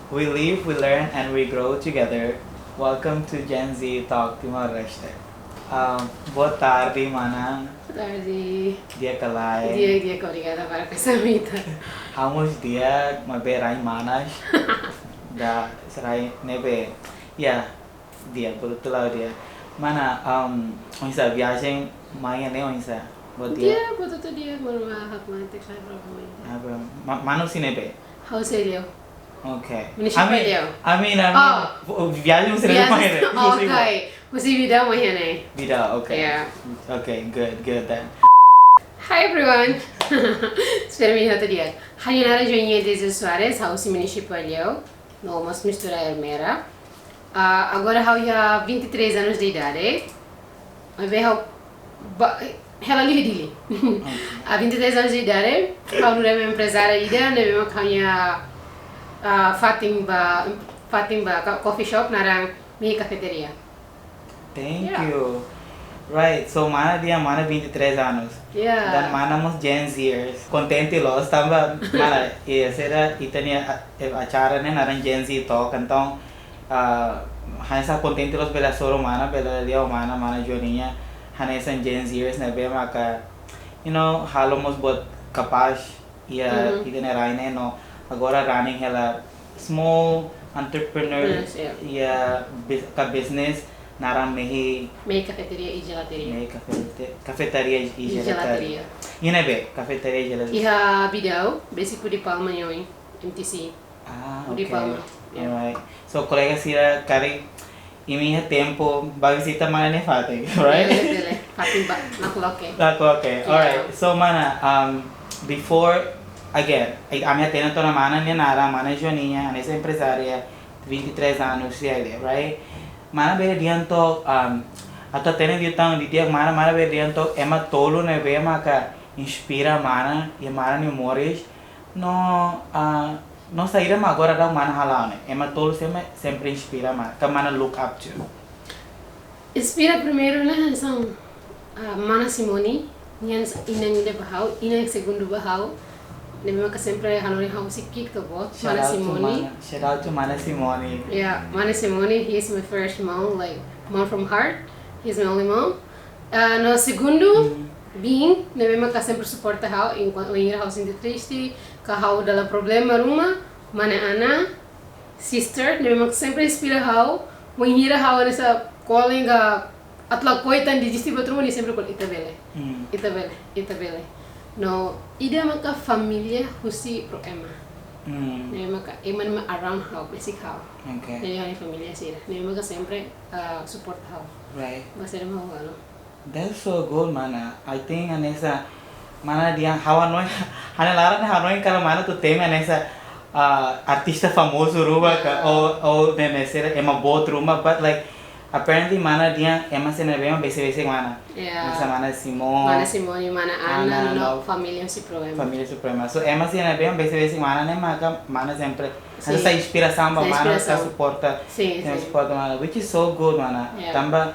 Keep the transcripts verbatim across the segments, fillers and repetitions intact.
We live, we learn, and we grow together. Welcome to Gen Z Talk Timor-Leste. Um, boa tarde, mana. Boa tarde. Di'ak ka lae? Di'ak, di'ak, obrigada ba ita. Ha'u mós di'ak, maibé rai manas. Ida, sira ne'ebé. Ya, di'ak, betul lah di'ak. Mana, um, oinsá viajen mai ne'e oinsá? Boa di'ak. Di'ak, boa tudo di'ak, mana, hakmatek, sai problema. Apa? Ma-, mana husi ne'ebé? Ha'u husi Aileu. Okay. Munisípiu Aileu. I mean, I mean, oh, viajen husi ne'ebé mai ne'e? Okay. Husi Bidau mai ne'e. Bidau, okay. Yeah. Okay, good, good then. Hi everyone. Espera mi hotu di'ak. Ha'u-nia naran Joaninha Deise Soares, ha'u husi munisípiu Aileu. No mós mistura Ermera. Ah, agora ha'u iha vinte e três anos de idade. Maibé ha'u ba-, hela liu iha Dili. Okay. Há vinte e três anos de idade, ha'u nu'udar emprezária ida, ne'ebé mak ha'u-nia, ah, fatin ba, fatin ba ka-, coffee shop naran Mehi Cafeteria. Thank you. Right, so mana dehan mana vinte e três anos. Yeah. Dan mana mós Gen Zers. Kontente loos tanba mana, eh, sira ita-nia a-, eh, acara ne'e naran Gen Z Talk, entaun, ah, hanesan kontente loos bele hasoru mana, bele lia mana, mana Joaninha, hanesan Gen Zers ne'ebé maka, you know, halo mós buat kapás iha, mhm, ita-nia rai ne'e no agora running hela small entrepreneur, yes, yeah, iha bus-, ka business naran Mehi, Mehi Cafeteria e Gelateria. Mehi Cafete-, Cafeteria e, e Gelateria. Gelateria. Iha ne'ebé Cafeteria e Gelateria? Iha Bidau, besik Hudi Palma nia oin, M T C. Ah, Hudi Palma. Okay. Yeah. Alright. So, kolega sira karik imi iha tempu ba vizita mana nia fatin, right? Bele, bele. Fatin ba, nakloke. Nakloke. Yeah. Alright. So, mana, um, before, again, ami hatene tiha ona mana nia naran, mana Joaninha, hanesan emprezária, vinte e três anos, yeah, right? Mana bele dehan took, um, atu hatene liután didi'ak mana, mana bele dehan took ema tolu ne'ebé maka inspira mana, iha mana nia moris, no, ah, no saida mak agora daudaun mana hala'o ne'e? Ema tolu sé mak sempre inspira mana, ka mana look up to? Inspira primeiru ne'e hanesan, ah, mana Simone, nia hanesan inan ida ba ha'u, inan segundu ba ha'u. Ne'ebé maka sempre hanorin ha'u husi ki'ik to'o boot, mana Simone. Shout out to mana, shout out to mana Simone. Yeah, mana Simone, he is my first mom, like, mom from heart. He's my only mom. Ah, no segundu, hmm, biin, ne'ebé maka sempre suporta ha'u, enkuantu, wainhira ha'u sente triste, ka ha'u dalam problema ruma, mana Ana, sister, ne'ebé maka sempre inspira ha'u, wainhira ha'u hanesan ko'alia ka atu lakohi tan desisti buat ruma, nia sempre ko'alia ita bele. Hmm. Ita bele, ita bele. No, ida maka família husi Pro Ema. Hmm. Ne'ebé maka ema ne'ebé around ha'u, besik ha'u. Okay. Ne'ebé ha'u-nia família sira. Ne'ebé maka sempre, ah, support ha'u. Right. Ba saida mak ha'u halo. That's so good, mana. I think hanesan mana dehan ha'u hanoin, ha'u-nia laran hanoin kalau mana atu temi hanesan, ah, artista famozu ruma ka, yeah, ou, ou ne'e, ne'e sira ema boot ruma, but like, apparently mana dehan ema sira ne'ebé mak besik-besik mana. Yeah. Hanesan mana Simone. Mana Simone, mana Ana, Ana, no, no, família husi Pro Ema. Família husi Pro Ema. So, ema sira ne'ebé mak besik-besik mana ne'e maka mana sempre, sin, hanesan inspirasaun ba mana, hanesan inspirasaun, suporta. Sin, sin. Suporta mana, which is so good, mana. Yeah. Tanba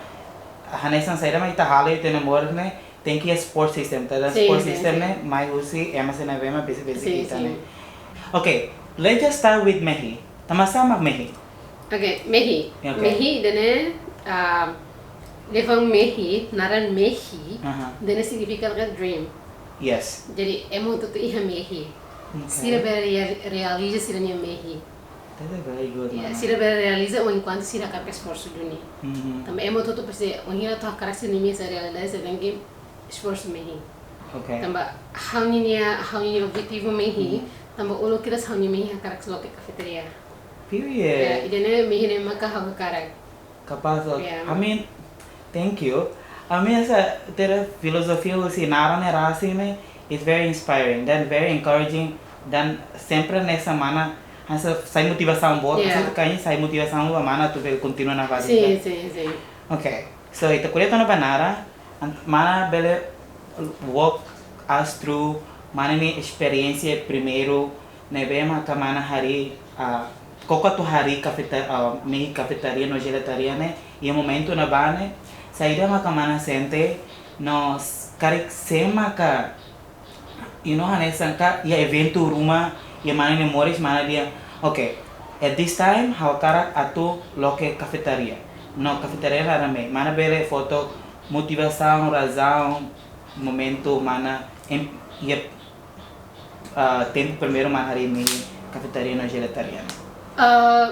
hanesan saida mak ita halo iha ita-nia moris ne'e, tenke iha support system. Tanba, sin, support, sin, system, sin, ne'e mai husi ema sira ne'ebé mak besik-besik, sin, ita, sin, ne'e. Okay, let's just start with Mehi. Tanba sá mak Mehi? Okay, Mehi. Okay. Mehi, ida-ne'e, ah, liafuan Mehi, naran Mehi, aha, ida-ne'e signifika like dream. Yes. Jadi, ema hotu-hotu iha mehi. Okay. Sira bele rea-, realiza sira-nia mehi. That is very good, yeah, mana. Sira bele realiza enkuantu sira hakarak esforsu duni. Mhm. Tanba ema hotu-hotu presiza, wainhira atu hakarak sira-nia mehi sai realidade, sira tenke esforsu mehi. Okay. Tanba ha'u-nia, ha'u-nia objetivu mehi, mhm, tanba uluk kedas ha'u-nia mehi hakarak loke kafeteria. Period. Ya, ida-ne'e mehi ne'e maka ha'u hakarak. Kapás, yeah. I mean, thank you. I mean, ita-nia filozofia husi naran ne'e rasik ne'e, it's very inspiring, then very encouraging, then sempre hanesan mana, hanesan sai motivasaun boot, yeah, hanesan atu kain sai motivasaun ba mana atu bele kontinua nafatin. Sin, sin, sin. Okay, so ita ko'alia tiha ona ba naran, an-, mana bele walk us through mana nia esperiénsia primeiru ne'ebé maka mana harii, ah, koko atu harii kafeta-, ah, mehi kafetaria no jelataria ne'e, iha momentu ne'ebá ne'e, saida maka mana sente, no s-, karik sé maka, you know, hanesan ka, iha eventu ruma, iha mana nia moris, mana dehan, okay, At this time, ha'u hakarak atu loke kafetaria. No kafetaria laran mehi. Mana bele fó to'ok motivasaun, razaun, momentu mana em, iha, ah, tempu primeiru mana harii mehi kafetaria no jelatariana. Ah,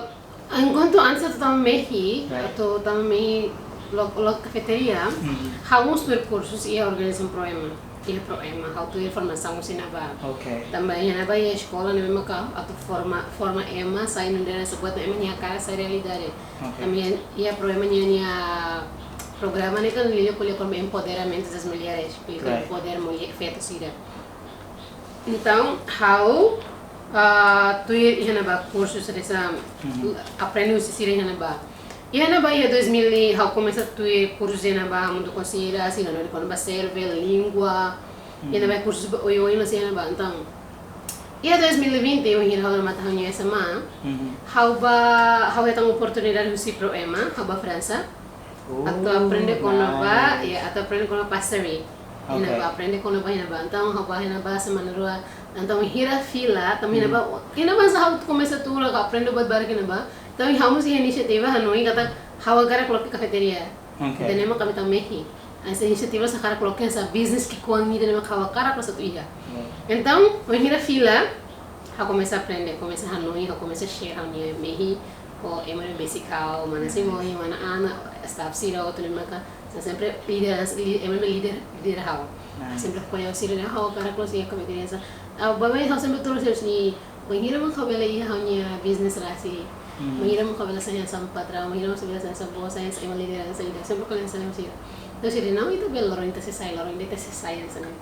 enkuantu antes atu tama mehi, Right. atu tama mehi loke, loke kafetaria, Mhm. ha'u mós tuir kursus iha organizasaun Pro-Ema. Iha Pro-Ema, ha'u tuir formasaun husi ne'ebá. Ok. Tanba iha ne'ebá iha eskola ne'ebé maka atu forma, forma ema sai nu'udar ne'ebé buat ema nia hakarak sai realidade. Ok. Tanba iha, iha Pro-Ema nia, nia programa ne'e kan liuliu ko'alia kona-ba empoderamentu das mulheres, ko'alia Right. poder mulher, feto sira. Entaun, ha'u, ah, tuir iha ne'ebá kursus hanesan Mhm. aprende husi sira iha ne'ebá. Iha ne'ebá iha dois mil e, ha'u komesa tuir kursus iha ne'ebá hamutuk ho sira, sira hanorin kona-ba serve, língua. Iha Mhm. ne'ebá kursus ba oioin la sira iha ne'ebá. Entaun, iha dois mil e vinte, wainhira ha'u remata ha'u-nia S M A, Mhm. ha'u bá, ha'u hetan oportunidade husi Pro-Ema, ha'u bá Fransa. Oh, Atu aprende kona-ba, nice. ya, atu aprende kona-ba pastry. Ok. Iha ne'ebá aprende kona-ba iha ne'ebá. Entaun, ha'u bá iha ne'ebá semana rua. Entaun, wainhira fila, tanba iha ne'ebá, Mhm. iha ne'ebá hanesan ha'u komesa tuur, ha'u aprende buat barak iha ne'ebá. Entaun, ha'u mós iha inisiativa, hanoin katak ha'u hakarak loke kafetaria. Ok. Ida-ne'e mak ami tama mehi. Hanesan inisiativa sira hakarak loke hanesan business ki'ikoan ida-ne'e mak ha'u hakarak loos atu iha. Hmm. Entaun, wainhira fila, ha'u komesa aprende, komesa hanoin, ha'u komesa share ha'u-nia mehi ho ema ne'ebé besik ha'u, mana Nice. Simone, mana Ana, staff sira, hotu ne'e maka, hanesan sempre líder, li-, ema ne'ebé líder, líder ha'u. Nice. Sempre apoia sira ne'e, ha'u hakarak loos iha kafetaria hanesan. Ah, baibain ha'u sempre tuur sira-nia, wainhira mak ha'u bele iha ha'u-nia business rasik. Hmm. Wainhira mak ha'u bele sai hanesan patraun, wainhira mak ha'u bele sai hanesan bos, sai hanesan ema lideransa ida. Sempre ko'alia hanesan sira. Entaun sira dehan, "Não, ita bele loron ita sei sai, loron ida ita sei sai hanesan ne'e."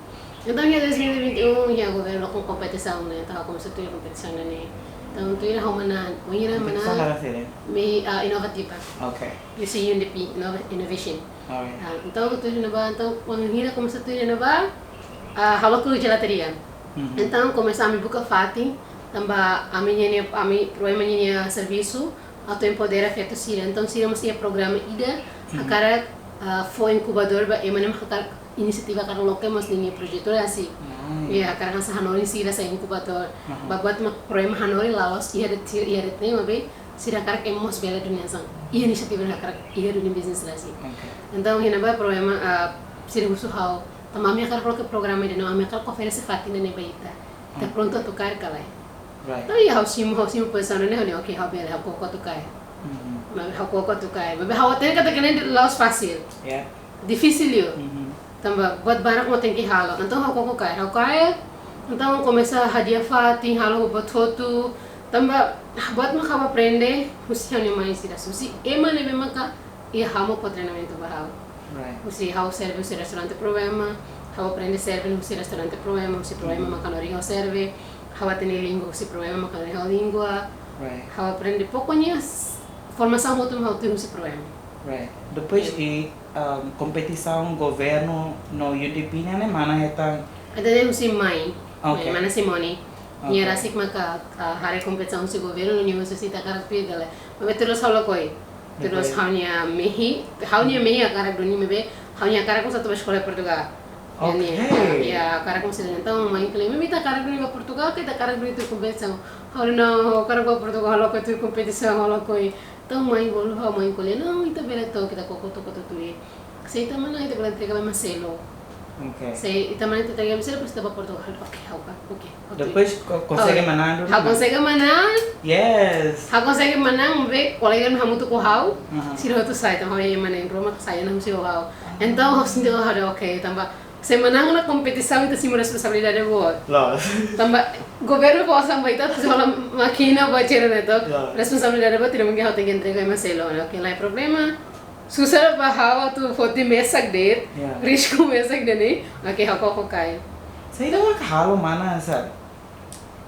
Entaun iha dois mil e vinte e um, iha governu halo kompetisaun ne'e, entaun ha'u komesa tuir kompetisaun ne'e. Entaun tuir ha'u manán, wainhira Kompetisaun manán, laran sira? Mehi, ah, inovativa. Ok. Husi U N D P, Innova-, Innovation. Alright. Ah, entaun tuir iha ne'ebá, entaun wainhira komesa tuir iha ne'ebá, ah, ha'u loke jelatarian. Mhm. Entaun komesa ami buka fatin, tanba ami-nia, ami Pro-Ema nia servisu atu empodera feto sira. Entaun sira mós iha programa ida, Mhm. hakarak, ah, fó inkubadór ba ema ne'ebé hakarak inisiativa hakarak loke mós ninia projetu rasik. Nice. Ya, hakarak hanesan hanorin sira sai inkubadór. Aha. Ba buat mak Pro-Ema hanorin la'ós iha de'it sira, iha de'it ne'e maibé sira hakarak ema mós bele duni hanesan iha inisiativa hakarak iha duni business rasik. Ok. Entaun iha ne'ebá Pro-Ema, ah, sira husu ha'u, tanba ami hakarak loke programa ida-ne'e, ami hakarak oferese fatin ida-ne'e ba ita. Ita Hmm. prontu atu kaer ka lae? Right. Entaun iha ha'u simu, ha'u simu pozisaun ne'e, ha'u dehan, "Ok, ha'u bele, ha'u koko atu kaer." Mhm. Maibé ha'u koko atu kaer. Maibé ha'u hatene katak ne'e la'ós fasil. Yeah. Difisil liu. Mhm. Tanba buat barak mak tenke halo. Entaun ha'u koko kaer, ha'u kaer. Entaun komesa hadi'a fatin, halo buat hotu. Tanba buat mak ha'u aprende husi ha'u-nia mai sira, husi ema ne'ebé maka iha ha'u mak fó treinamentu ba ha'u. Right. Husi ha'u serve husi restaurante Pro-Ema, ha'u aprende serve husi restaurante Pro-Ema, husi Pro-Ema Mhm. mak hanorin ha'u serve, ha'u hatene língua husi Pro-Ema mak hanorin ha'u língua. Right. Ha'u aprende pokoknya s-, formasaun hotu mak ha'u tuir husi Pro-Ema. Right. Depois Yeah. iha, um, kompetisaun governu no U N D P nian ne'e mana hetan? Ida-ne'e husi mai. Ok. Mai, mana Simone. Nia Ok. rasik maka, ah, haree kompetisaun husi governu, nia husu se ita hakarak tuir ka lae. Maibé tuir loos ha'u lakohi. Tuir loos Depois ha'u-nia mehi, ha'u-nia mehi hakarak duni maibé, ha'u-nia hakarak mós atu bá eskola Portugal. Ok. Nia, ya, hakarak mós ida-ne'e. Entaun mai ko'alia, "Maibé ita hakarak duni bá Portugal ka ita hakarak duni tuir kompetisaun?" Ha'u dehan, "Não, ha'u hakarak bá Portugal, ha'u lakohi tuir kompetisaun, ha'u lakohi." Entaun mai bolu ha'u, mai ko'alia, "Não, ita bele to'o, ita koko to'o, koko to'o tuir. Se ita manán, ita bele entrega ba ema seluk. Ok. Se ita manán, ita entrega ba ema seluk, depois ita bá Portugal." Ok, ha'u bá, ok, ha'u tuir. Depois ko-, konsege Ha'u, manán duni, ha'u né? Konsege manán. Yes. Ha'u konsege manán, maibé kolega ne'ebé hamutuk ho ha'u, Aha. sira hotu sai, entaun ha'u-nia manán ruma sai, ne'e husi ho ha'u. Entaun ha'u sente, ha'u dehan, ok, tanba se manán ona kompetisaun, ita simu responsabilidade boot. Loos. Tanba governu fó osan ba ita atu hola mákina ba sira ne'e to'o. Loos. Responsabilidade boot, tidak mungkin ha'u tenke entrega ema seluk, né? Ok, laiha problema. Susar ba ha'u atu foti mesak de'it, Ya. risku mesak de'it ne'e. Ok, ha'u koko kaer. Saida mak halo mana hanesan,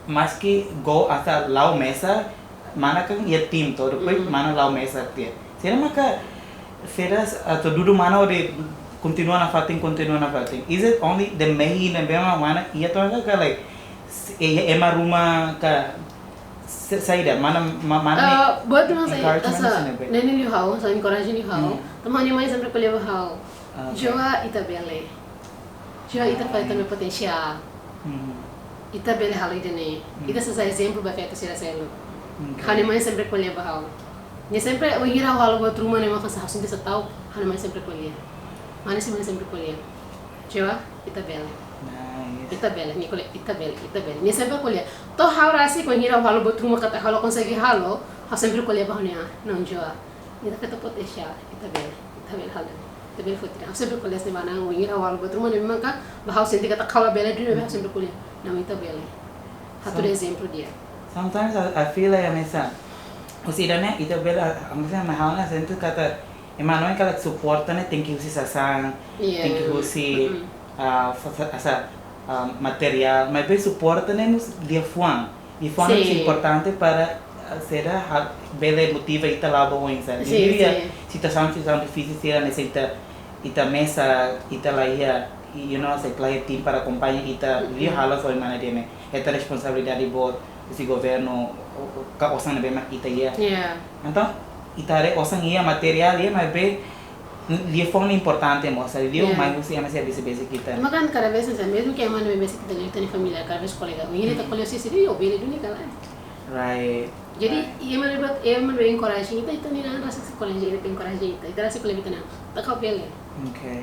maski go asa la'o mesak, mana kan iha tim to'o, depois Mhm. mana la'o mesak tiha. Saida maka, saida atu dudu mana hodi kontinua nafatin, kontinua nafatin? Is it only the mehi ne'ebé mak mana iha to'o ka, like, s-, e-, ema ruma ka, s-, saida, mana, ma-, mana Eh, buat mak sai, encouragement asa, husi ne'ebé? Ne'e liu ha'u, asa encourage liu ha'u. Hmm. Tanba ha'u-nia mai sempre ko'alia ba ha'u. Ah, ok. Joa, ita bele. Joa, ita fó ita-nia Nice. potensiál. Hmm. Ita bele halo ida-ne'e. Hmm. Ita sei sai ezemplu ba feto sira seluk. Oke. Ha'u-nia mãe sempre ko'alia ba ha'u. Nia sempre, wainhira ha'u halo buat ruma ne'ebé mak hanesan ha'u sente sasán, ha'u-nia mãe sempre ko'alia. Mana sih, mãe sempre ko'alia. Joa, ita bele. Nice. Ita bele, nia ko'alia, ita bele, ita bele. Nia sempre ko'alia. To'o ha'u rasik, wainhira ha'u halo buat ruma katak ha'u la konsege halo, ha'u sempre ko'alia ba ha'u-nia an. Não, Joa. Ita-nia potensiál, ita bele, ita bele halo. Ita bele foti. Ha'u sempre ko'alia hanesan ne'e ba ha'u-nia an, wainhira ha'u halo buat ruma ne'ebé mak ha'u sente katak ha'u la bele duni, ha'u sempre ko'alia. Não, ita bele. Ha'u hatudu Some- ezemplu di'ak. Sometimes I, I feel like hanesan, husi ida-ne'e, ita bele, hanesan, ha'u-nia an sente katak, ema no kala suporta ne'e, tenke husi sasán, Yeah. tenke husi, Mm-mm. ah, fa-, fa-, hanesan, ah, materiál, maibé suporta ne'e husi liafuan. Liafuan ne'e Sin. importante para, ah, saida, ha-, bele motiva ita la'o ba oin, saida. Sin, Liu iha sin. situasaun, situasaun difisil sira ne'e, se ita, ita mesak, ita la iha, you know, se ita la iha tim para akompaña ita, Mm-mm. liu halo foin mana ida-ne'e. Ita responsabilidade boot, husi governu, o, o, ka osan ne'ebé mak ita iha. Yeah. Entaun, ita haree osan iha, materiál iha, maibé liafuan importante mós, saida, liu Yeah. mai husi ema sira besik-besik ita. Maibé kada vez hanesan, mezmu ke ema ne'ebé besik ita liu, ita-nia família, kada vez kolega. Wainhira ita Mm. ko'alia husi sira, "Ih, ó bele duni ka lae." Right. Jadi, Right. ema ne'ebé, ema ne'ebé encourage ita, ita-nia an rasik ko'alia, encourage ita, ita rasik ko'alia ba ita-nia an. Katak ha'u bele. Okay.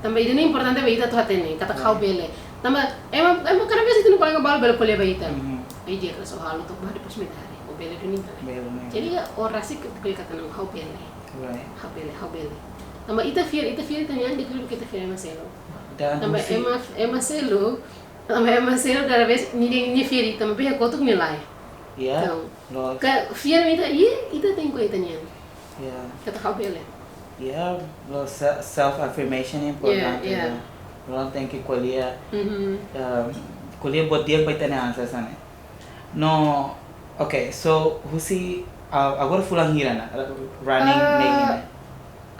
Tanba ida-ne'e importante ba ita atu hatene, katak ha'u Right. bele. Tanba, ema, ema kada vez ita-nia kolega balu bele ko'alia ba ita. Mhm. Ai, dia kelas ó halo to'ok ba, depois mai ita haree. Ó bele duni ka lae. Bele duni. Jadi, ó rasik ko'alia katak não, ha'u bele. Right. Ha'u bele, ha'u bele. Tanba ita fiar, ita fiar ita-nia an di'ak liu duké ita fiar ema seluk. Dan Tanba husi ema, ema seluk, tanba ema seluk kada vez nia, nia fiar ita, maibé iha kotuk nia lae. Yeah, Entaun, loos. ka fiar ita, iha, ita tenke ko'alia ita-nia an. Yeah. Katak ha'u bele. Yeah, loos, se-, self affirmation importante, Yeah, yeah. yeah. Loos, tenke ko'alia, Mhm. um, ko'alia buat di'ak ba ita-nia an sasán ne'e. No, okay, so, husi, ah, agora fulan hira ona, running Ah, ne'e hira ona?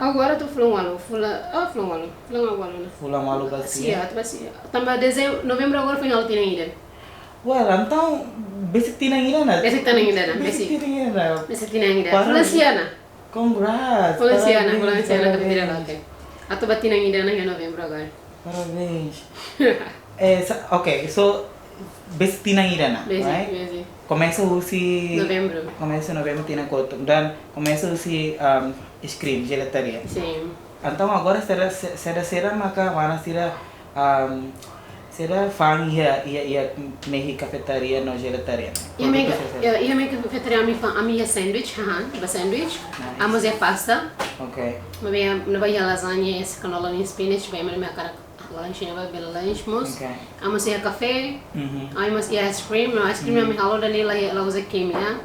Agora atu fulan ualu, fulan, ah, fulan ualu, fulan ualu ona. Fulan ualu ba sia? Sia, atu ba sia. Tanba dezem-, novembru agora foin halo tinan ida. Well, entaun, besik tinan ida ona? Besik tinan ida ona, Besik besik. tinan ida ona? Besik tinan ida. Parabéns. Fulan sia ona. Congrats, Fulan sia ona, parabéns, fulan sia ona, parabéns. kapitira lote. Atu ba tinan ida ona iha novembru agora. Parabéns. Eh, sa-, okay, so, besik tinan ida ona, Besik, right? besik. Komesa husi Novembru. Komesa novembru tinan kotuk. Dan komesa husi, um, ice cream, gelataria. Sin. Entaun agora saida, se-, saida, saida maka mana sira, um, saida fa'an iha, iha, iha mehi kafetaria no gelataria? Iha mehi Produtu ka-, saida, saida? iha, iha mehi kafetaria ami fa'an, ami iha sandwich, hahan, ba sandwich. Nice. Ami mós iha pasta. Okay. Maibé, ne'ebá iha lasanha, iha cannelloni, spinach, ba ema ne'ebé hakarak lanche ne'ebá bele lanche mós. Okay. Ami mós iha kafé, Mhm. ami mós iha ice cream, no ice cream Mhm. ami halo ida-ne'e la, la uza kimia.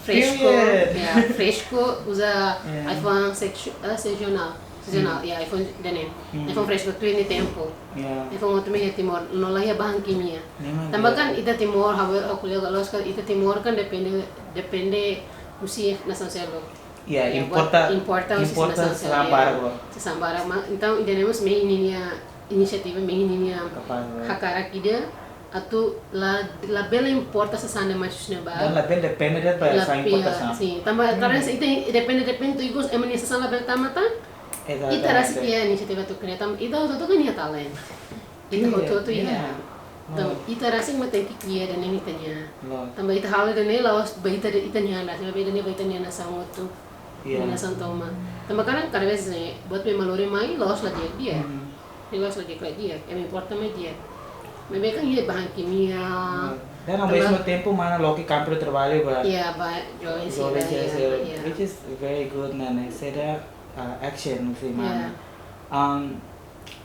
Fresku, Period. ya, fresku, uza Yeah. ai-fuan sexu-, eh, sazonál. Sazonál, Mm. ya, ai-fuan ida-ne'e. Mm. Ai-fuan fresku, tuir nia tempu. Yeah. Ai-fuan hotu mak iha Timor, no la iha bahan kimia. Memang Tanba dia. kan ita Timor, ha'u, ha'u ko'alia loos katak ita Timor kan depende, depende husi nasaun seluk. Ya, Ya, importa, buat importa husi importa sasán sasán seluk, barak ya. lo. Sasán barak, ma-, entaun ida-ne'e mós mehi ninia inisiativa, mehi ninia Kapás, ya. hakarak ida, atu la, labele importa sasán ne'ebé mai husi ne'ebá. Dan labele depende de'it ba La sasán pia, importasaun. sin. Tanba, Hmm. karena se ita depende, depende to'o ikus ema nia sasán labele tama tan, Exatamente. ita rasik iha inisiativa atu kria tan, ita hotu-hotu kan iha talent. Ita Iya, hotu-hotu iya. iha. Entaun, Loos. ita rasik mak tenke kria ida-ne'e ita-nia. Loos. Tanba ita halo ida-ne'e la'ós ba ita, ita-nia an, maibé ida-ne'e ba ita-nia nasaun hotu. Iya. Nasaun tomak. Tanba kadang kada vez, eh, buat ne'ebé ema lori mai, la'ós la di'ak, di'ak. Mhm. Ne'e la'ós la di'ak, la di'ak. Ema importa mai di'ak. Maibé kan iha bahan kimia. Loos. Dan ao Tanba mesmo tempo, mana loke kampu de trabalho ba Iya, ba joven joven sira, sira, iya, sira, iya. which is very good, ne'e, ne'e. Saida, uh, action, husi mana. Iya. Um,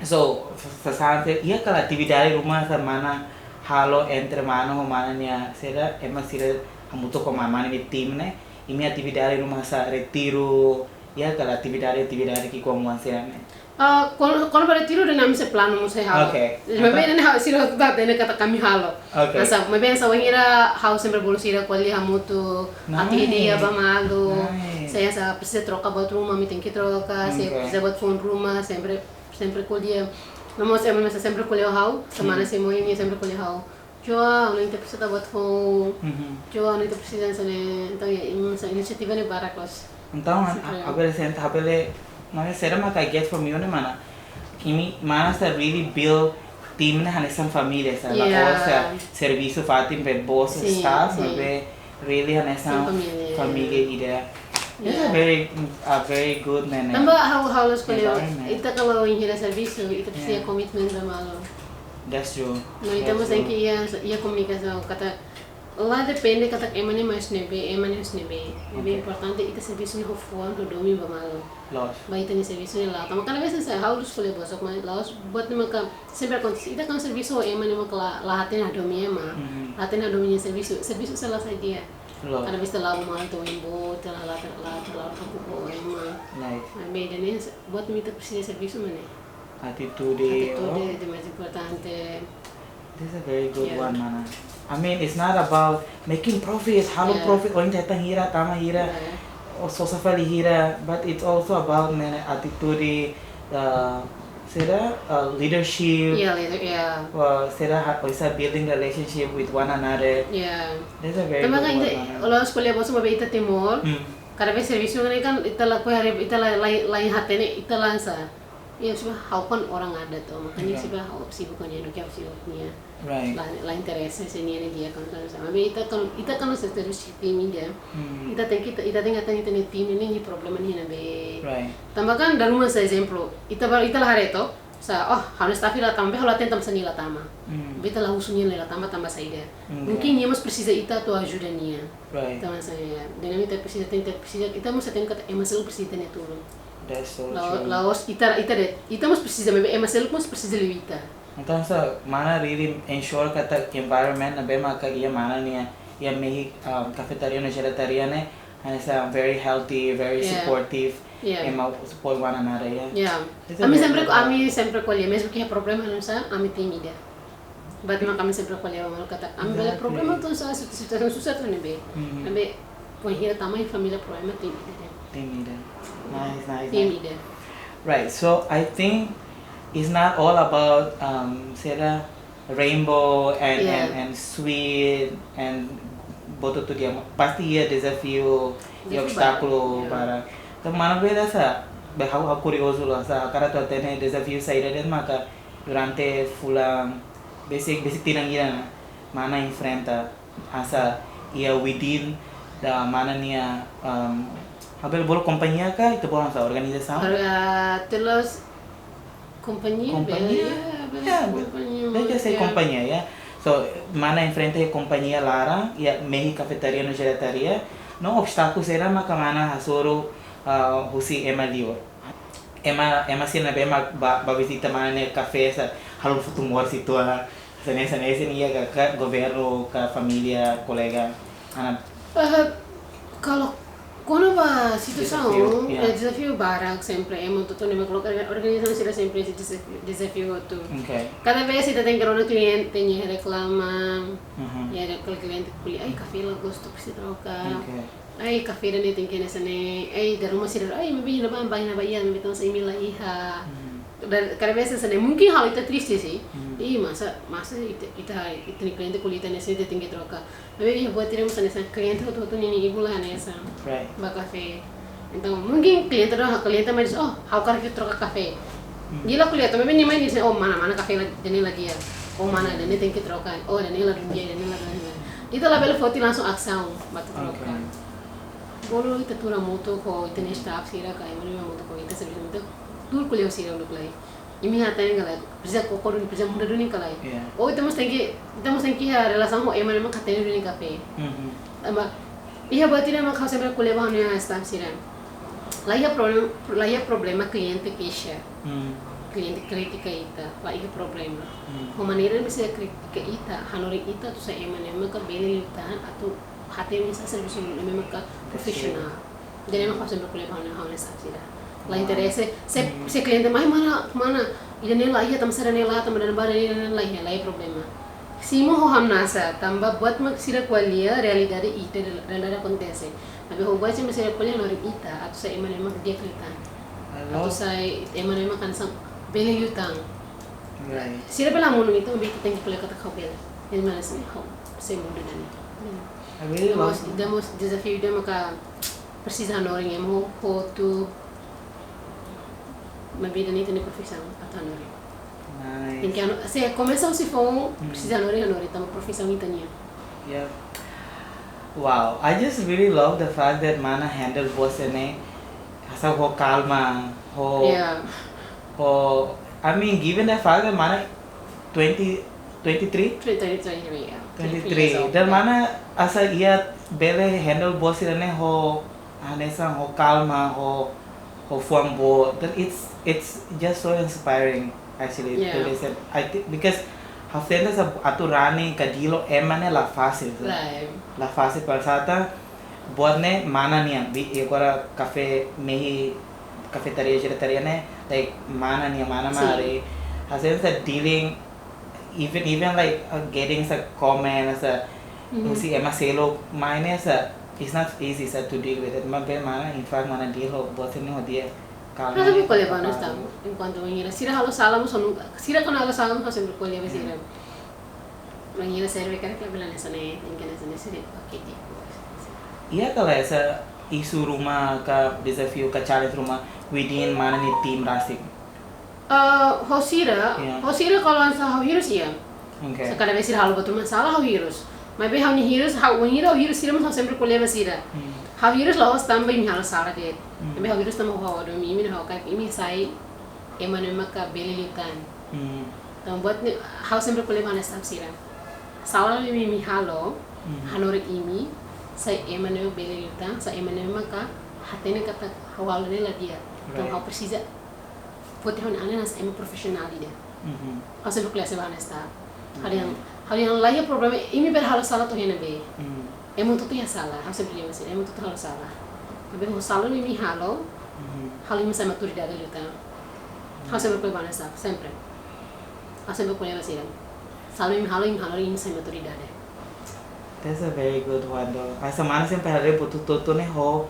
So, sa-, sa-, sasán, iha ka lae atividade ruma hanesan mana halo entre mana ho mana nia, saida, ema sira hamutuk ho mana, mana nia tim ne'e, imi atividade ruma hanesan retiru, iha ka lae atividade, atividade ki'ikoan sira-ne'e? Ah, kona, kona ba retiru ida-ne'e ami sei planu mós sei halo. Oke. Maibé Entaun ida-ne'e ha'u sira hotu hatene katak ami halo. Oke. Hanesan, maibé hanesan wainhira ha'u sempre bolu sira ko'alia hamutuk, Nice. atu ida ba malu. Nice. Se hanesan presiza troka buat ruma, ami tenke troka, se Oke. presiza buat foun ruma, sempre Sempre ko'alia. No mós ema hanesan sempre ko'alia ho ha'u, hanesan mana Hmm. Simone nia sempre ko'alia ho ha'u. Joa, ha'u-nia an presiza tau buat foun. Mhm. Joa, ha'u-nia an presiza hanesan ne'e. Entaun, ya, imi hanesan inisiativa ne'e barak loos. Entaun, an, Sempre. a, ha'u bele sente, ha'u bele, maibé saida mak I get from you ne'e mana. Imi, mana hanesan really build tim ne'e hanesan família, hanesan, Yeah. la'ós hanesan servisu fatin ba bos Sin, staff, sin. maibé really hanesan Família. Família ida. It's a Yeah. very, a very good, ne'e, ne'e. Tanba ha'u, ha'u loos ko'alia, Environment. ita kalau iha servisu, ita presiza Yeah. komitmen ba malu. That's true. No, ita That's mós true. tenke iha, iha komunikasaun, katak la depende katak ema ne'e mai husi ne'ebé, ema ne'e husi ne'ebé. Ne'ebé Okay. importante ita servisu ne'e ho fuan, ho domin ba malu. Loos. Ba ita-nia servisu ne'e la'o. Tanba kada vez hanesan, ha'u loos ko'alia ba sira, mas la'ós buat ne'e maka sempre akontese. Ita kan servisu ho ema ne'e maka la, la hatene hadomi ema. Mhm. La hatene hadomi nia servisu. Servisu sei la sai di'ak. Loos. Kada vez ita la'o ba malu, ita oin boot, ita la, la, la, la, la preokupa ho ema. Nice. Mas beda ne'e, buat ne'e ita presiza servisu mak ne'e. Atitude. Atitude Oh. ida mais importante. This is a very good Yeah. one, mana. I mean, it's not about making profit, halo Yeah. profit, ohin hetan hira, tama hira, Yeah. ou sosa fali hira, but it's also about, ne'e, atitude, uh, sira, uh, leadership, Yeah, leader, yeah. uh, sira ha-, oinsá building relationship with one another. Yeah. That's a very Tanba good kan one, ita, mana. ha'u loos ko'alia ba sira, ita timoroan. Hmm. Kada vez servisu ne'e kan ita lakohi haree, ita la, la, la hatene, ita la hanesan. Ya, sira ha'u kan orang adat to, makanya Iya. sira ha'u sibuk kan ya, duké sibuk nia. Right. La, la interese sira-nia ne'e di'ak kan, kan sama. Be ita kan, ita kan servisu tim ida. Hmm. Ita tenke, ita, ita tenke hatene ita-nia tim ne'e, nia problema ne'e iha ne'ebé. Right. Tanba kan dala ruma hanesan ezemplu. Ita balu, ita la haree to. Hanesan, oh, ha'u-nia staff la tama, be ha'u la hatene tanba sá nia la tama. Hmm. Be ita la husu nia la tama, tamba saida. Hmm, Mungkin yeah. nia mós presiza ita atu ajuda nia. Right. Tanba sá, ya. Entaun ita presiza, ita presiza, ita mós hatene katak ema seluk presiza ita-nia tulun. That's so La'ós, true. la'ós ita, ita de'it, ita mós presiza, maibé ema seluk mós presiza liu ita. Entaun, hanesan mana really ensure katak environment ne'ebé maka iha mana nia, iha mehi, um, kafetaria no jelataria ne'e, hanesan very healthy, very Yeah. supportive, Yeah. ema support one another, ya. Ya. Itu Ami very sempre, good. Ami sempre ko'alia, mezmu ke iha problema hanesan, ami tim ida. But mak ami sempre ko'alia ba malu katak, ami bele Exactly. problema hanesan, situ-, situasaun susar hanesan ne'ebé. Mhm. Ami, bainhira tama iha família problema, tim ida. Tim ida. Nice, nice, Tim nice. ida. Right, so I think it's not all about, um, sira, rainbow and, Yeah. and, and sweet and buat hotu di'ak. Pasti iha dezafiu, iha Dezafiu obstákulu, barak, yeah. barak. Entaun mana bele hanesan, be ha'u, ha'u kuriozu loos, hanesan hakarak atu hatene dezafiu saida de'it maka durante fulan, besik, besik tinan ida ne'e, mana enfrenta, hanesan iha within da mana nia, um, ha'u bele bolu kompañia ka, ita bolu hanesan organizasaun? Para, ah, telos kompañia, Kompañia? bele, ya, bele Ya, kompañia, bele hanesan ya. Kompañia, ya. So, mana enfrenta iha kompañia laran, iha mehi kafetaria no jelataria, no obstákulu saida maka mana hasoru, ah, husi ema liur. Ema, ema sira ne'ebé mak ba, ba vizita mana nia kafé hanesan halo futu moras uitoan, hanesan ne'e, hanesan ne'e, hanesan ne'e, iha ka, ka governu, ka família, kolega, ana. Eh, kalau kona-ba situasaun, Dezafiu, ya. eh, dezafiu barak sempre, ema hotu-hotu ne'ebé koloka organizasaun sira sempre iha dezafiu, dezafiu hotu. Okay. Kada vez ita tenke rona kliente, nia reklama, Mhm. ya, ada kalau kliente ko'alia, "Ai, kafé la gostu, presiza troka." Okay. "Ai, kafé ida-ne'e tenke hanesan ne'e." "Ai, dala ruma sira, ai, maibé iha ne'ebá, ba iha ne'ebá, iha, maibé tanba sá imi la iha." Mhm. Dan kada vez hanesan ne'e, mungkin halo ita triste sih. Mhm. Ih, masa, masa ita, ita, ita-nia kliente ko'alia ita hanesan ne'e, ita tenke troka. Maibé iha buat ida mós hanesan, kliente hotu-hotu ninia ibun la hanesan. Right. Ba kafé. Entaun, mungkin kliente ida, kliente mai dehan, "Oh, ha'u hakarak troka kafé." Hmm. Nia la ko'alia, maibé nia mai dehan, "Oh, mana, mana kafé la, ida-ne'e la di'ak. Oh, mana, ida-ne'e tenke troka. Oh, ida-ne'e la dún di'ak, ida-ne'e la dún di'ak." Ita labele foti langsung asaun ba atu troka. Okay. Bolu ita tuur hamutuk ho ita-nia staff sira ka, ema ne'ebé hamutuk ho ita servisu, ita tuur ko'alia ho sira uluk lai. Imi hatene ka lae, presiza koko duni, presiza muda duni ka lae. Yeah. Ou ita mós tenke, ita mós tenke iha relasaun ho ema ne'ebé mak hatene duni kafé. Mhm. Tanba iha buat ida mak ha'u sempre ko'alia ba ha'u-nia staff sira. La iha problem, la iha problema kliente keixa. Hmm. Kliente kritika ita, la iha problema. Hmm. Ho maneira ne'ebé sira kritika ita, hanorin ita atu sai ema ne'ebé maka bele liután atu hatene hanesan servisu ne'ebé maka profisionál. Jadi ema ha'u sempre ko'alia ba ha'u-nia staff sira. La Wow. interese, se, Hmm. se kliente mai mana, mana, ida-ne'e la iha, tanba sá ida-ne'e la, tanba ida-ne'e la iha, la iha problema. Simu ho hamnasa, tanba buat mak sira ko'alia realidade ida, realidade akontese. Maibé ho buat sira ko'alia hanorin ita, atu sai ema ne'ebé mak di'ak liután. Halo. Atu sai ema ne'ebé mak hanesan bele liután. Right. Sira bele hamonu ita, maibé ita tenke ko'alia katak ha'u bele. Ida-ne'e hanesan ne'e, ha'u sei muda ida-ne'e. I really Ida love mós, ida mós dezafiu ida maka presiza hanorin ema hotu, maibé ida-ne'e ita-nia profisaun atu hanorin. Nice. Tenke hano-, se komesa husi foun, Hmm. presiza hanorin, hanorin, tanba profisaun ita-nian. Yeah. Wow, I just really love the fact that mana handle buat sira-ne'e hanesan ho kalma, ho, Yeah. ho, I mean, given the fact that mana twenty, twenty-three? Twenty, twenty-three, yeah. Twenty-three. Dan mana hanesan iha bele handle buat sira-ne'e ho hanesan ho kalma, ho, ho fuan boot. Then it's, it's just so inspiring, actually, to Yeah. listen. I think because ha'u sente hanesan atu running ka Dilo ema ne'e la fasil. Right. La fasil para sata buat ne'e mana nian. Bi, agora kafé mehi, kafetaria, jelataria ne'e, like, mana nian, mana Sin. mari. Hanesan dealing, even, even like, uh, getting hanesan comment, hanesan, Mhm. husi ema seluk mai ne'e hanesan, it's not easy hanesan to deal with it. Maibé mana, in fact, mana deal ho buat sira-ne'e ho di'ak. Kalma. Ha'u sempre ko'alia ba nesta, enkuantu bainhira sira halo sala, mós nunka, sira kuandu halo sala, ha'u sempre ko'alia ba sira. Bainhira sira be karik labele hanesan ne'e, tenke hanesan ne'e, sira, oke, tipo. Iha ka lae hanesan isu ruma ka dezafiu ka challenge ruma within mana nia tim rasik? Eh, ho sira, Yeah. ho sira kalau hanesan ha'u hirus iha. Oke. Hanesan kada vez sira halo buat ruma sala ha'u hirus. Maibé ha'u-nia hirus, ha'u, bainhira ha'u hirus sira mós ha'u sempre ko'alia ba sira. Hmm. Ha'u hirus la'ós tanba imi halo sala de'it. Hmm. Maibé ha'u hirus tanba ha'u hadomi imi no ha'u karik imi sai ema ne'ebé maka bele liután. Hmm. Entaun buat ne'e ha'u sempre ko'alia ba ha'u-nia staff sira. Sala ne'ebé imi halo, Hmm. hanorin imi, sai ema ne'ebé bele liután, sai ema ne'ebé maka hatene katak ha'u halo ne'e la di'ak. Entaun Right. ha'u presiza foti ha'u-nia an hanesan ema profisionál ida. Mhm. Ha'u sempre ko'alia hanesan ne'e ba ha'u-nia staff. Ha'u dehan, ha'u dehan laiha problema, imi bele halo sala to'o iha ne'ebé. Hmm. Ema hotu-hotu iha sala, ha'u sempre dehan hanesan, ema hotu-hotu halo sala. Maibé ho sala ne'ebé imi halo, Mhm. halo imi sai maturidade liután. Ha'u sempre ko'alia ba ha'u-nia staff, sempre. Ha'u sempre ko'alia ba sira. Sala ne'ebé imi halo, imi halo imi sai maturidade. That's a very good one though. Hanesan mana sempre haree buat hotu-hotu ne'e ho,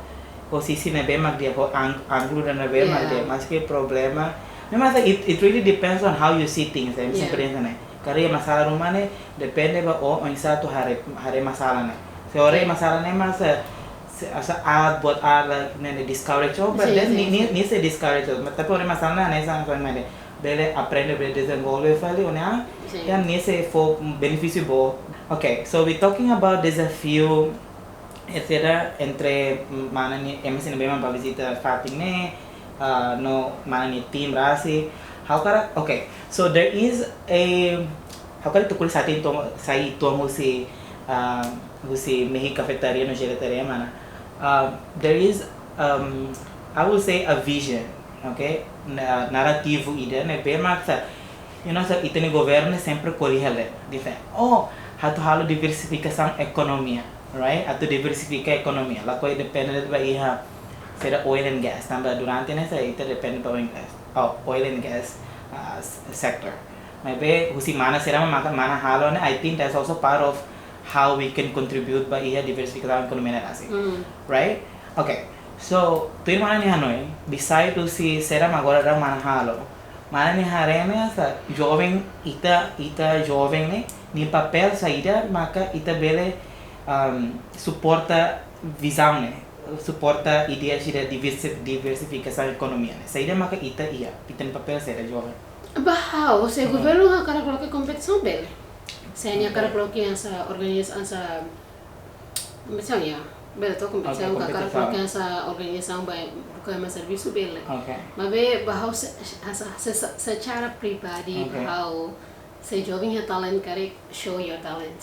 ho sisi ne'ebé mak di'ak, ho ang-, ángulu ne'ebé mak Yeah. di'ak. Maski problema, memang hanesan it, it really depends on how you see things, eh, Yeah. sempre hanesan ne'e. Karik iha masalah ruma ne'e, depende ba ó oinsá atu haree, haree masalah ne'e. Se ó haree Sin. masalah ne'e mak hanesan, hanesan, hanesan aat, buat aat, like, ne'e, ne'e discourage ó, but Sin, then sin, nia, nia, sin. nia sei discourage ó. Mas tapi ó haree masalah ne'e hanesan, hanesan, hanesan, bele aprende, bele dezenvolve fali ó-nia an, Sin. ya nia sei fó benefísiu boot. Okay, so we talking about dezafiu, et cetera, entre mana nia, ema sira ne'ebé mak bá vizita fatin ne'e, ah, no mana nia tim rasik. Ha'u hakarak, okay, so there is a, ha'u hakarak tuku saida entaun, sai entaun husi, ah, husi mehi kafetaria no jelataria mana. Ah, there is, um, I would say, a vision, okay? Na-, narrativu ida ne'ebé mak hanesan, you know, hanesan ita-nia governu sempre ko'alia hela, dehan, oh, atu halo diversifikasaun ekonomia, right? Atu diversifika ekonomia, lakohi depende ba iha saida, oil and gas, tanba durante ne'e hanesan ita depende ba oil and gas, oh, oil and gas, ah, s-, sector. Maibé husi mana sira mak mana halo ne'e, I think that's also part of how we can contribute ba iha diversifikasaun ekonomia ne'e rasik. Mm. Right? Okay. So, tuir mana nia hanoin, beside husi saida mak agora daudaun mana halo, mana nia haree ne'e hanesan joven, ita, ita joven ne'e, nia papél saida maka ita bele, um, suporta vizaun ne'e, suporta ideia sira diversi-, diversifikasaun ekonomia ne'e. Saida maka ita iha, ita-nia papél saida joven? Ba ha'u, se governu hakarak koloka kompetisaun bele. Se nia hakarak koloka hanesan organizasaun, hanesan, misalnya, bele to'o kompetisaun, Oke, hakarak kompetisaun. Koloka hanesan organizasaun ba buka ema servisu bele. Okay. Maibé ba ha'u se-, se-, se-, se-, secara pribadi, Okay. Ba ha'u, se joven iha talent, karik show your talent.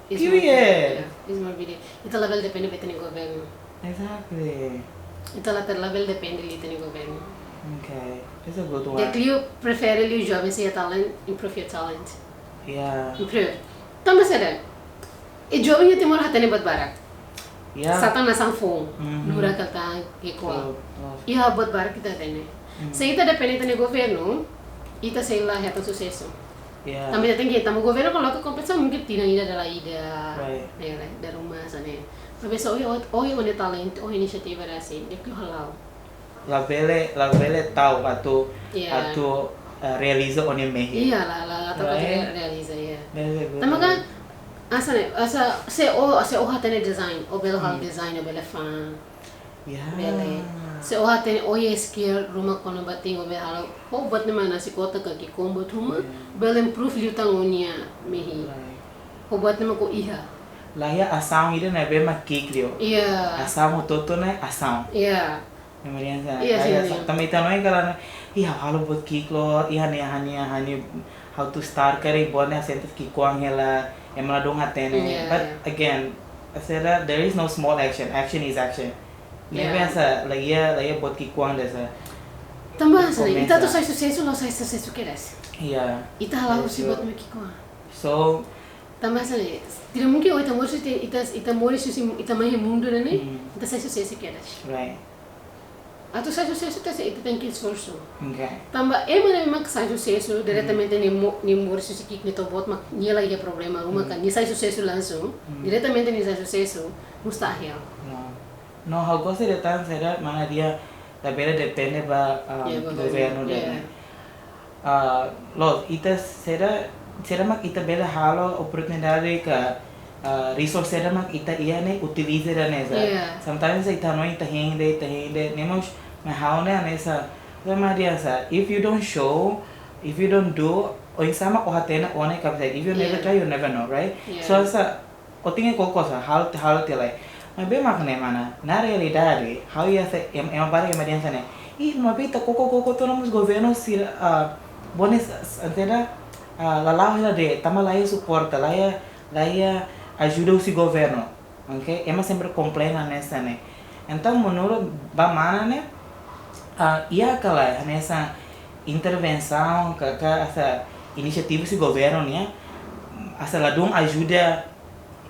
It's Period. More, yeah, it's more video. Ita labele depende ba ita-nia governu. Exactly. Ita la ter labele depende liu ita-nia governu. Okay. That's a good one. Di'ak liu prefere liu joven sira iha talent, improve your talent. Yeah. Improve. Tanba saida? Joven iha Timor hatene buat barak. Yeah. Satán nasaun foun, Mhm. Nura, Kaltang, Gekua. True, true. Iha buat barak ita hatene. Mhm. Se ita depende ita-nia governu, ita sei la hetan susesu. Yeah. Tanba ita tenke, tanba governu koloka kompetisaun mungkin tinan ida dala ida. Right. Ne'e, dala ruma hanesan ne'e. Maibé se ó iha, ó iha ó-nia talentu, ó-nia inisiativa rasik, di'ak liu hala'o. Labele, labele ta'uk atu, Yeah. atu, eh, realiza ó-nia mehi. Iya, la, la, la ta'uk atu Right. Realiza, iya. That's a good Tanba one. kan, hanesan ne'e, hanesan, se ó, se ó hatene design, ó bele halo Hmm. design, ó bele fa'an. Yeah. Bele. Se ó hatene, ó iha skill ruma kona-ba tin, ó bele halo. Ho buat ne'ebé mak hanesan kotak ka ki'ik, ho buat ruma, Yeah. bele improve liután ó-nia mehi. Right. Ho buat ne'ebé mak ó iha. La iha asaun ida ne'ebé mak ki'ik liu. Iya. Asaun hotu-hotu ne'e asaun. Iya. Memorian sa. Iya, la iha sin, asaun. Tanba ita hanoin kalan, ih, ha'u halo buat ki'ik loos, ih, ha'u-nia, ha'u-nia, ha'u-nia, how to start karik buat ne'e sente ki'ikoan hela, ema ladún hatene. Iya, iya. But again, I said that there is no small action. Action is action. Ne'ebé, iya, hanesan, la iha, la iha buat ki'ikoan hanesan. Tanba hanesan, ita atu sai susesu, la'ós sai susesu kedas. Iya. Ita hala'o husi buat mak ki'ikoan. So, tanba hanesan, tidak mungkin, oh, ita moris, ita, ita, ita moris husi, ita mai iha mundu ne'e, hmm, ita sai susesu kedas. Right. Atu sai susesu kedas, ita tenke esforsu. Okay. Tanba ema ne'ebé mak sai susesu, hmm, diretamente nia mo-, nia moris husi ki'ik, nia to'o boot mak, nia la iha problema ruma, hmm, kan, nia sai susesu langsung, hmm, diretamente nia sai susesu, mustahil. No. No, ha'u gosta ida tan, saida, mana ida labele depende ba, um, iya, governu, governu de'it, iya, ne'e. Ah, loos, ita saida, saida mak ita bele halo oportunidade ka, ah, resource saida mak ita iha ne'e utiliza ida-ne'e sa. Iya. Sometimes ita hanoin ita hein de'it, ita hein de'it, ne'e mós, mas ha'u ne'e hanesan, sama dia sa, if you don't show, if you don't do, oinsá mak ó hatene ó-nia kapasidade, if you never, iya, try, you never know, right? Iya. So, sa, ó tenke koko sa, halo, halo tiha lai. Maibé mak ne'e mana, na realidade, ha'u iha se-, em-, ema barak ema dehan hanesan ne'e. Ih, maibé ita koko, koko, to'o mós governu sira, ah, bone s-, s-, saida, ah, la la'o hela de'it, tanba la iha suporta, la iha, la iha ajuda husi governu. Oke, ema sempre komplain hanesan ne'e. Entaun, menurut ba mana ne'e, ah, iha ka lae, hanesan intervensaun ka, ka hanesan inisiativa husi governu nian, hanesan ladún ajuda,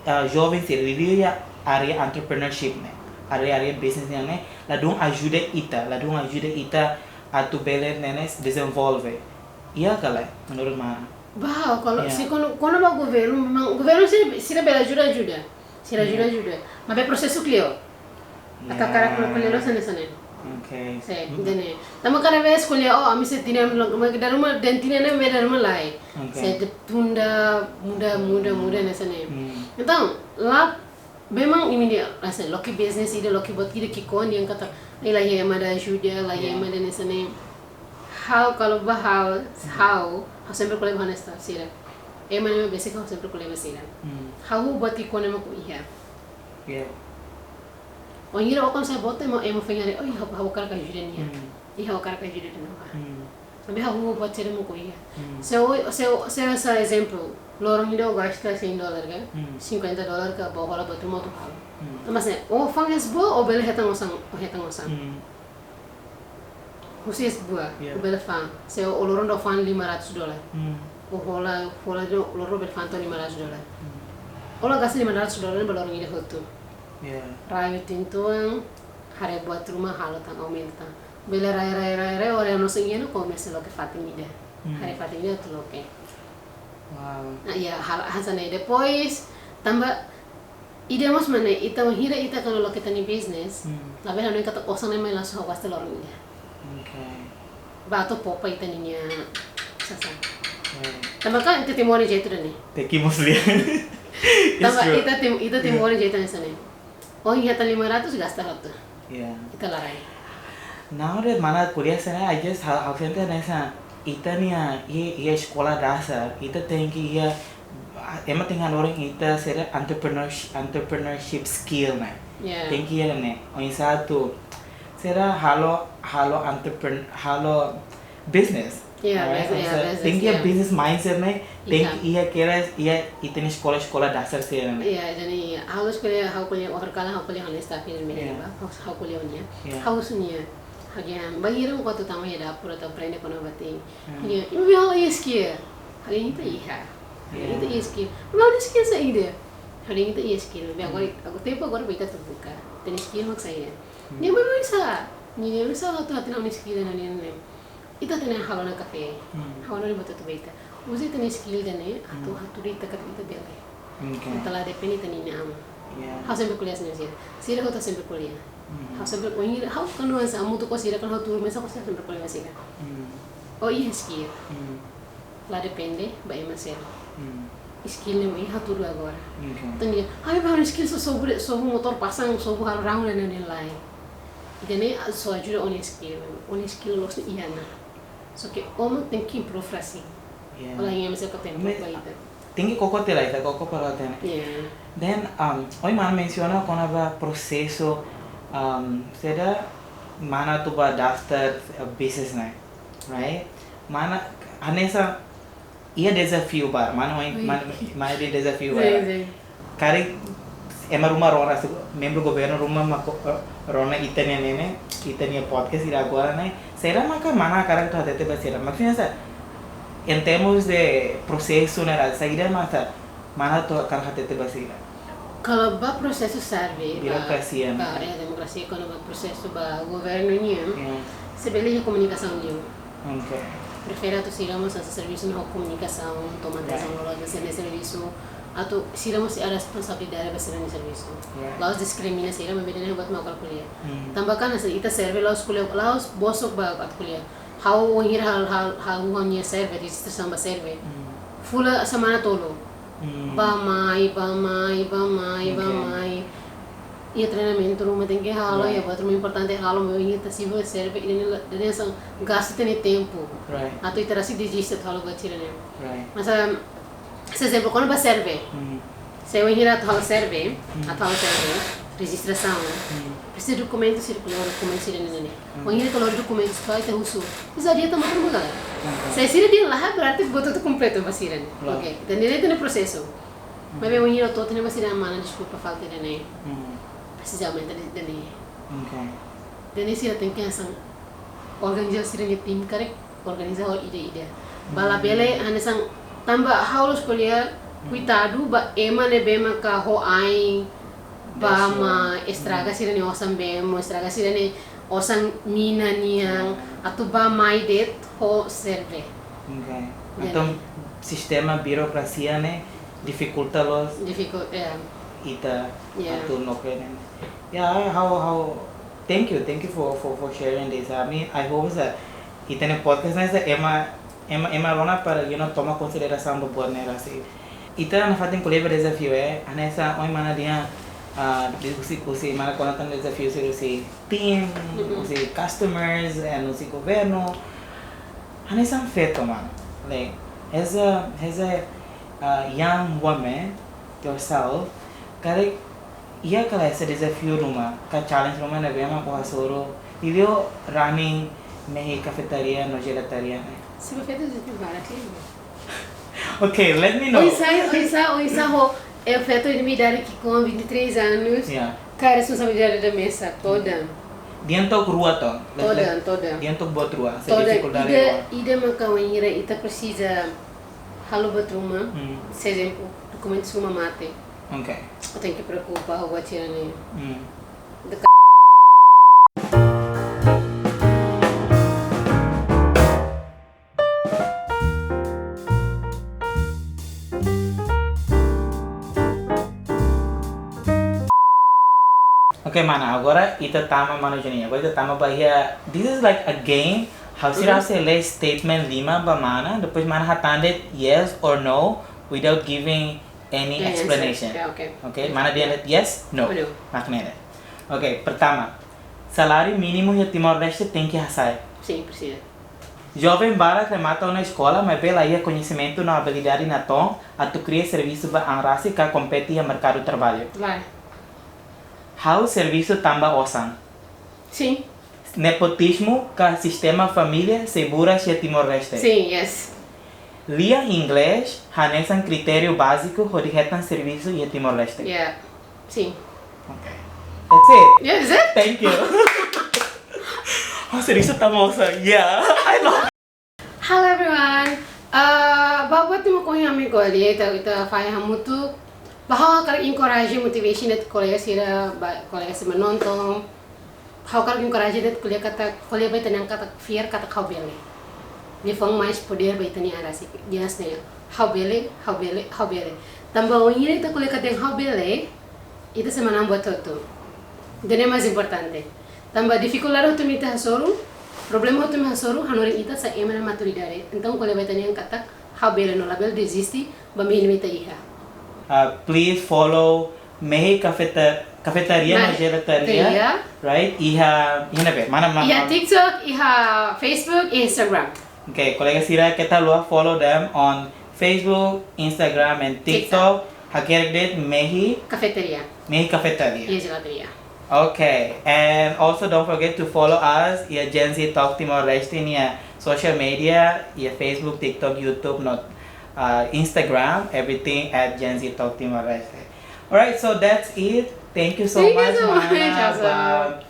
ah, joven sira liuliu iha área entrepreneurship ne'e, área, área business nian ne'e, ladún ajuda ita, ladún ajuda ita atu bele ne'e, ne'e dezenvolve. Iha ka lae, menurut mana? Ba, kalau, iya, se kuandu, kuandu ba governu, memang governu sira, sira bele ajuda, ajuda. Sira, iya, ajuda, ajuda. Maibé prosesu kleur. Ita hakarak, iya, no kleur hanesan ne'e. Oke. Se, mm-mm, ida-ne'e. Tanba kada vez ko'alia, oh, ami sei tinan, mas dala ruma dehan tinan ne'e, mas dala ruma lae. Oke. Se tunda, muda, muda, muda, hanesan ne'e. Hmm. Entaun, la, memang imi-nia, hanesan, loke business ida, loke buat ida ki'ikoan dehan katak, ai, la iha ema ida ajuda, la iha, iya, ema ida hanesan ne'e. Ha'u, kalau ba ha'u, ha'u, ha'u sempre ko'alia ba ha'u-nia staff sira. Ema ne'ebé besik ha'u sempre ko'alia ba sira. Hmm. Ha'u buat ki'ikoan ne'e mak ó iha. Iya. Wainhira ó kan sai boot, ema, ema fengare, oh, ha'u, ha'u hakarak ajuda nia. Hmm. Ih, ha'u hakarak ajuda ida-ne'ebá. Hmm. Maibé ha'u buat sira mak ó iha. Hmm. Se ó, se ó, se hanesan ezemplu, loron ida ó gasta cem dólar ka, hmm, cinquenta dólar ka, ba ó hola buat ruma atu halo. Hmm. Mas ne'e, ó fa'an es boa, ó bele hetan osan, ó hetan osan. Hmm. Husi es boa, iya, ó bele fa'an. Se ó loron ida ó fa'an lima ratus dólar. Hmm. Ó hola, hola ida loron bele fa'an to'o lima ratus dólar. Hmm. Ó la gasta lima ratus dólar ba loron ida hotu. Iya. Rai uitoan, haree buat ruma halo tan, aumenta tan. Bele rai, rai, rai, rai, ó haree osan iha ne'e, komesa loke fatin ida. Hmm. Haree fatin ida atu loke. Wow. Ah, iya, hal, hanesan ne'e. Depois, tanba ida mós mak ne'e, ita wainhira ita kuandu loke ita-nia business, hmm, labele hanoin katak osan ne'e mai langsung ha'u gasta loron ida. Oke. Ba atu poupa ita-nia sasán. Oke. Tanba kan ita timoroan jeitu ida-ne'e. Teki mós lian. Tanba, it's true, ita tim-, ita, iya, timoroan jeitu hanesan ne'e. Ó iha tan lima ratus, gasta hotu. Iya. Ita la rai. Now that mana ko'alia hanesan ne'e, I just ha'u, ha'u sente hanesan ita-nia, iha, iha eskola dasar, ita tenke iha, ema tenke hanorin ita saida entrepreneurship, entrepreneurship skill ne'e. Iya. Tenke iha ne'e. Oinsá atu saida halo, halo entrepren-, halo business. Iya, alright, business, iya, so, business, tenke iha, iya, business mindset ne'e, tenke, iya, iha kedas, iha ita-nia eskola, eskola dasar sira ne'e. Iya, jadi ha'u ko'alia, ha'u ko'alia, waktu kala ha'u ko'alia ho ha'u-nia staff nian, iya, ba, ha'u, ha'u ko'alia ho nia. Iya. Ha'u husu nia. Ha'u dehan, bainhira mak ó atu tama iha dapur atu aprende kona-ba te'in. Hmm. Nia, imi halo iha skill. Ha'u dehan ita iha. Iya. Ita iha skill. Maibé skill saida? Ha'u dehan ita iha skill. Be, hmm, agora, agora tempu agora ba ita atu buka. Ita-nia skill mak saida? Hmm. Nia, maibé oinsá? Nia, oinsá atu hatene ha'u-nia skill ne'e, ne'e, ne'e. Ita hatene halo ona kafé. Hmm. Ha'u hanorin buat hotu ba ita. Uza ita-nia skill ida-ne'e atu, hmm, hatudu ita katak ita bele. Oke. Ita la depende ita-nia inan-aman. Ya. Ha'u sempre ko'alia hanesan ne'e. Sira hotu ha'u sempre ko'alia. Hmm. Ha'u sempre ko'alia, ha'u kuandu hanesan hamutuk ho sira, kuandu ha'u tuur mesak ho sira, sempre ko'alia hanesan ne'e. Hmm. Ó iha skill. Hmm. La depende ba ema seluk. Hmm. Skill ne'e mak iha, hatudu agora. Oke. Entaun nia, ai, ba skill só sobu de'it, sobu motór pasang, sobu halo rau ne'e, ne'e, ne'e, lae. Ida-ne'e só ajuda ó-nia skill. Ó-nia skill loloos ne'e iha ona. Só ke ó mak tenke improve rasik. Ya. Ó la iha ema seluk atu improve ba ita. Tenke koko tiha lai, ita koko para tiha ona. Yeah. Then, um, ohin mana mensiona kona-ba prosesu, um, saida mana atu bá daftar, uh, business ne'e, right? Mana, hanesan, iha dezafiu barak, mana ohin, Sim. mana, mana iha dezafiu Sim, barak. sim. Karik ema ruma rona, se membru governu ruma mak, eh, rona ita-nia ne'e ne'e, ita-nia podcast ida agora ne'e. Saida maka mana hakarak atu hatete ba sira? Maksudnya sa, em termos de prosesu ne'e, saida maka mana atu hakarak hatete ba sira? Kalau ba prosesu serve, ba, Birokrasia, ba, né? Ya, demokrasia, kalau ba prosesu ba governu nian, Ya. se bele iha komunikasaun nian. Ok. Prefere atu sira mós hanesan servisu no komunikasaun, toma Right. atensaun loos hanesan servisu, atu sira mós iha responsabilidade ba sira-nia servisu. Right. La'ós diskrimina sira, maibé ida-ne'e buat mak ko'alia. Hmm. Tanba kan hanesan ita serve la'ós ko'alia, la'ós bosok ba atu ko'alia. Ha'u wainhira ha'u, ha'u, ha'u ha'u-nia serve, rejistrasaun ba serve. Hmm. Fulan semana tolu. Hmm. Bá mai, bá mai, bá mai, bá Ok. mai. Iha treinamentu ruma tenke halo, Right. iha buat ruma importante halo, maibé ita simu serve, ida-ne'e la, ida-ne'e hanesan gastu ita-nia tempu. Right. Atu ita rasik deziste atu halo buat sira-ne'e. Right. Mas, um, se ezemplu, kona-ba serve. Hmm. Se wainhira atu halo serve, Hmm. atu halo serve, rejistrasaun. Hmm. Presiza dokumentu sira, kleur dokumentu sira-ne'e. Hmm. Wainhira kleur dokumentu sira, ita husu. Presiza dia tama rumah galera. Ok. Se sira dehan lae, berarti buat hotu kompletu ba sira-ne'e. Claro. Ok. Ida-ne'e ita-nia prosesu. Maibé wainhira atu hatene ba sira, mana, deskulpa, falta ida-ne'e. Hmm. Presiza aumenta ida-ne'e. Ok. Ida-ne'e sira tenke hanesan organiza sira-nia tim karik, organiza ho ida-ida. Ba labele hanesan tanba ha'u la'ós ko'alia, koitadu ba ema ne'ebé maka ho ain, bá That's mai, right. estraga sira-nia osan bemo, estraga sira-nia osan mina nian, atu bá mai de'it ho serve. Ok. Ya. Entaun, sistema birokrasia ne'e difikulta loos Difikulta, ya. ita Ya. atu loke ne'e. Yeah, how, how, thank you, thank you for, for, for sharing this. I mean, I hope that ita-nia podcast ne'e sa ema, ema, ema rona para, you know, toma konsiderasaun ba buat ne'e rasik. Ita nafatin ko'alia ba dezafiu, eh, hanesan ohin mana dehan, ah, husi, husi mana kona tan dezafiu husi, husi tim, Mm-mm. husi customers, and husi governu. Hanesan feto, mana. Like, as a, as a, uh, young woman yourself, karik iha ka lae dezafiu ruma, ka challenge ruma ne'ebé mak ó hasoru, liuliu running mehi kafetaria no jelataria ne'e? Se ba feto dezafiu barak, klaro. Ok, let me know. Oinsá, oinsá, oinsá ho, eh, feto ida-ne'e idade ki'ikoan, vinte e três anos. Yeah. Ka responsabilidade ida mesak, todan. Dehan took rua to. Todan, todan. Dehan took buat rua, se Todan, difikuldade ida, rua. Ida maka wainhira ita presiza halo buat ruma, Hmm. se ezemplu, dokumentu sira mate. Ok. Tenke preokupa ho buat sira-ne'e. Hmm. De Ok, mana, agora ita tama, mana Juninho, agora ita tama ba iha, this is like a game. Ha'u sira Mhm. sei lee statement lima ba mana, depois mana hatán de'it yes or no without giving any Any answer. explanation. Yeah, ok. Ok, mana dehan de'it yes, no. No. Mak ne'e de'it. Ok, pertama, saláriu mínimu iha Timor-Leste tenke hasa'e. Sim, presiza. Joven barak remata ona eskola, maibé la iha koñesimentu no abilidade natoon atu kria servisu ba an rasik ka kompete iha merkadu traballu. Lae. Ha'u servisu tanba osan. Sim. Nepotizmu ka sistema família sei buras iha Timor-Leste. Sim, yes. Lia inglés hanesan kritériu báziku hodi hetan servisu iha Timor-Leste. Yeah. Sim. Ok. That's it. Yeah, is it? Thank you. Oh, servisu tanba osan. Yeah, I love. Hello everyone. Ah, ba buat ne'e mak ohin ami ko'alia, ita, ita fahe hamutuk. Ba ha'u hakarak encourage, motivation de'it kolega sira, ba kolega sira mak nonton. Ha'u hakarak encourage de'it ko'alia katak, ko'alia ba ita-nia an katak fiar katak ha'u bele. Ne'e fó mais podér ba ita-nia an rasik. Dehan hanesan ne'e, ha'u bele, ha'u bele, ha'u bele. Tanba wainhira ita ko'alia katak ha'u bele, ita sei manán buat hotu. Ida-ne'e mais importante. Tanba difikuldade hotu mak ita hasoru, problema hotu mak hasoru, hanorin ita sai ema nia maturidade. Entaun, ko'alia ba ita-nia an katak ha'u bele, no labele deziste ba mehi ne'ebé ita iha. Uh, please follow Mehi Kafeta-, Kafetaria no Nah, Jelataria, iya. Right? Iha, iha ne'ebé? Mana, mana? Iha TikTok, iha Facebook, iha Instagram. Ok, kolega sira, keta haluha follow them on Facebook, Instagram, and TikTok. Hakerek de'it Mehi, Cafeteria. Mehi Cafeteria. Iha gelateria. Okay, and also don't forget to follow us iha Gen Z Talk Timor Leste nia social media, iha Facebook, TikTok, YouTube, no uh, Instagram, everything at Gen Z Talk Timor Leste. Alright, so that's it. Thank you so Thank you much, so much, mana, Hasan. ba